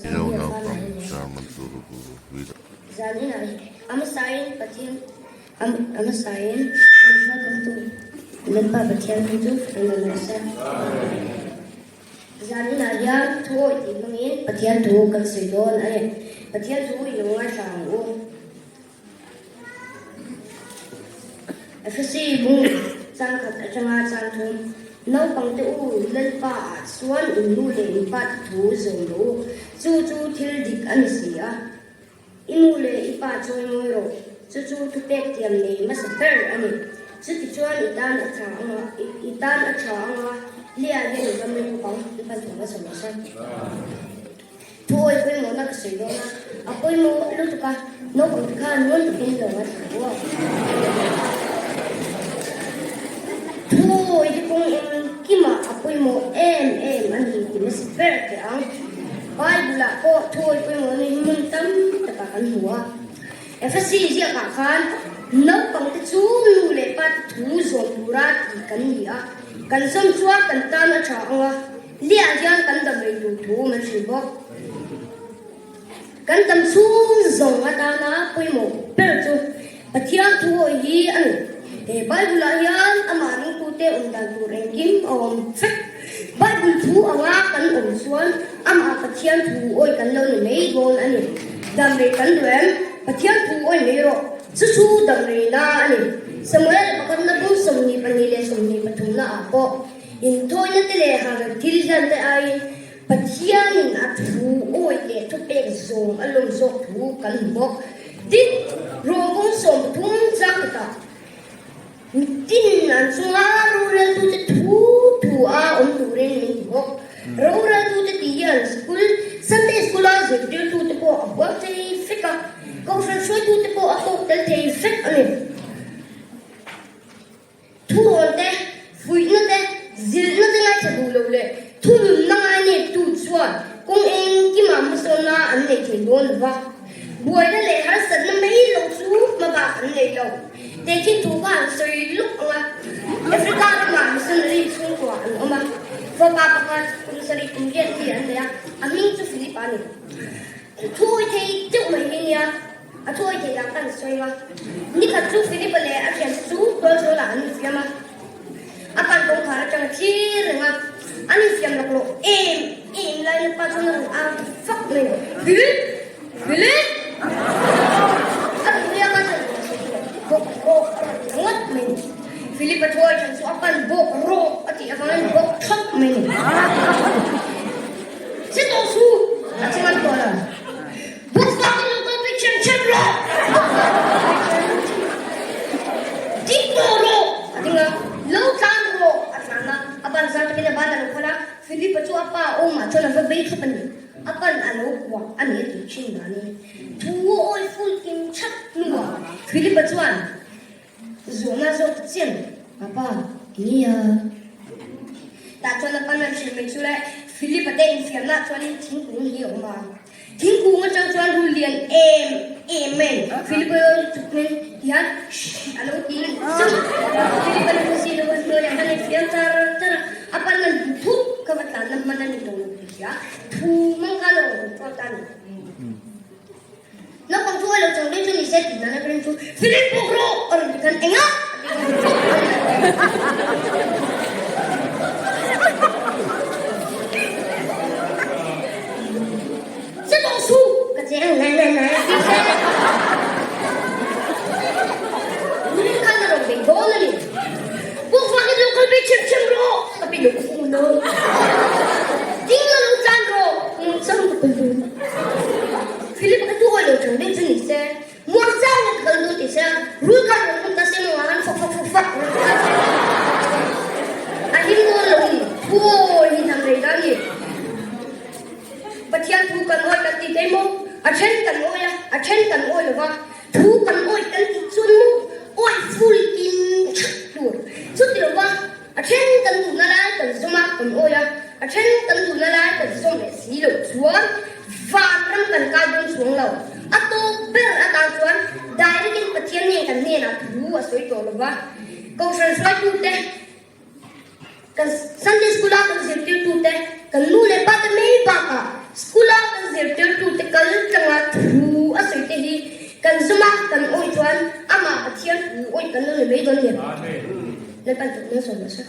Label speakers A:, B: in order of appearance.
A: Mizo naupang sermon tur bu hi.
B: Zanin ah a hmasain Pathian a hmasain min hruaikawmtu Lalpa Pathian hi chu kan rawn rawh se. Zanin ah hian thu awih tih hmangin Pathian thu kan sawi dawn a ni. Pathian thu i lo ngaithla ang u. Efesi bung chang khat atanga chang thum, Naupangte u, Lalpa ah chuan in nu leh in pa te thu zawm rawh u, chu chu thil dik a ni si a. I nu leh i pa chawi ngawi rawh, chu chu thupek thiam nei hmasa ber a ni. Chutichuan i tan a tha anga, i tan a tha anga, Lia hian i ram reng bawk ang, i pan thawm a sawm rawh se. Thu awi pawimawhna ka sawi dawn a, a pawimawh lutuk a, naupang te khan ngun takin lo ngaithla ru a. Thu awi hi kawng engkimah a pawimawh em em a ni ti hmasa ber teh ang. Bible ah pawh thu awi pawimawhna hi hmun tam takah kan hmu a. Efesi ziakah khan naupang te chu nu leh pa te thu zawm tura ti kan ni a, kan zawm chuan kan tan a tha ang a. Liah hian kan dam rei tur thu man hrilh bawk. Kan dam chhung zawng atana pawimawh ber chu Pathian thu awih hi a ni. He Bible-ah hian amah ringtute awm dan tur engkim a awm vek. Bible thu anga kan awm chuan amah Pathian thu awih kan lo ni mai dawn a ni. Dam rei kan duh em? Pathian thu awih mai rawh. Chu chu dam reina a ni. Samuel pakhatna bung 22 leh 23 ah pawh Inthawina te leh harh thil hian te aiin Pathianin a thu awih leh thupek zawm a lawm zawk thu kan hmu bawk. Tin, Rawngkawng 30 chang khatah mitin an chunga roreltute thu thu a awm turin min ti bawk. Roreltute tih hian school, Sunday School-a zirtirtute pawh a huam thei vek a, kohhran hruaitute pawh a tawk tel thei vek a ni. Thurawn te, fuihna te, zilhna te ngaithla duh lo leh thununna ngaineptu chuan kawng engkimah hmasawnna an nei thei dawn lo va, buaina leh harsatna mai lo chu hmabak an nei lo. Tehkhin thu kha an sawi luk ang a, Africa ramah missionary chhungkua an awm a, fapa pakhat kum sarih kum riat mi an nei a, a hming chu Philip a ni. Thuawi thei deuh mai hi nia. A thuawi theih lah kan sawi a. Nikhat chu Philip-a leh a thiante chu tualzawlah an infiam a. A pan kawngkhar atang a thlir reng a. An infiam lawk loh em em laiin a pa chuan a rawn au ta fak mai a, Philip! Philip! A rawn nui a, pa chuan a sawi lo. Bawk rawk a rawn ti ngawt mai ni. Philip-a thuawi than chu a pan bawk rawk a tih avangin bawk thap mai ni. Che tawh su! A che ngan tawh lo. Bawkvak in lo kal phei ṭhiam ṭhiam rawh! Ding tawh rawh! A ding a, lo tlan rawh! A tlan a, a ban zar takin a ban a lo khalh a, Philip-a chu a pa awmah chuan a va bei thlawp a ni. A pan a lo kuah a ni a tih ṭhin danin thu a awi ful kim ṭhak hnuah Philip-a chuan Zawhna zawk ta chian a pa nia. Tah chuan a pan a hrilh mai chu le Philip-a te infiamna chuanin thingkung hi a awm a. Thingkung atang chuan rul lian em em mai Philip-a chuk hmel tihian shh a lo ti zauh. Philip-a lo hmu si lo a hnuaiah khan a infiam char char a, a pan a duh thut ka va tlanna hman a ni tawh lo tih hria thu mang kha a lo awm tawh ta a ni. Naupang chu a lo chang daih chu ni se tih nana ka rin chu Philip bawk rawh a rawn ti khan engah a ti khan Che tawh su ka che ang nai nai nai a ti se Rul khan a rawn bei dawn a ni Bawk vangin lo kal ve ṭhiam ṭhiam rawh ka pe lo fung lo Ding la lo tlan rawh Nungchang ka pe lo Philip ka tu awi lo thang deuh chu ni se, muang chang in ka kal dawn ti se, rul khan rawn hmun ta se maw ah khan fak fak fak fak rawn ti ta se a him dawn lo ni, thu awi hi hnam rei ta ni. Pathian thu kan awi kan ti thei maw? A then kan awi a, a then kan awi lo va, thu kan awi kan tih chuan maw awi ful in thak tur chuti lo va, A then kan duhna lai kan zawm a, kan awi a, a then kan duhna lai kan zawm leh si loh chuan vanram kan kai dawn chuang lo. A tawp ber atan chuan direct in Pathian nen kan hnenah thu a sawi tawh lo va. Kohhran hruaitute, kan Sunday School a kan zirtirtute, kan nu leh pa te mai bakah. School-a kan zirtirtute kal tlanga thu a sawi te hi kan zawm a, kan awih chuan amah Pathian thu awih kan lo ni mai dawn nia. Lalpan chawlhna sawm rawh se.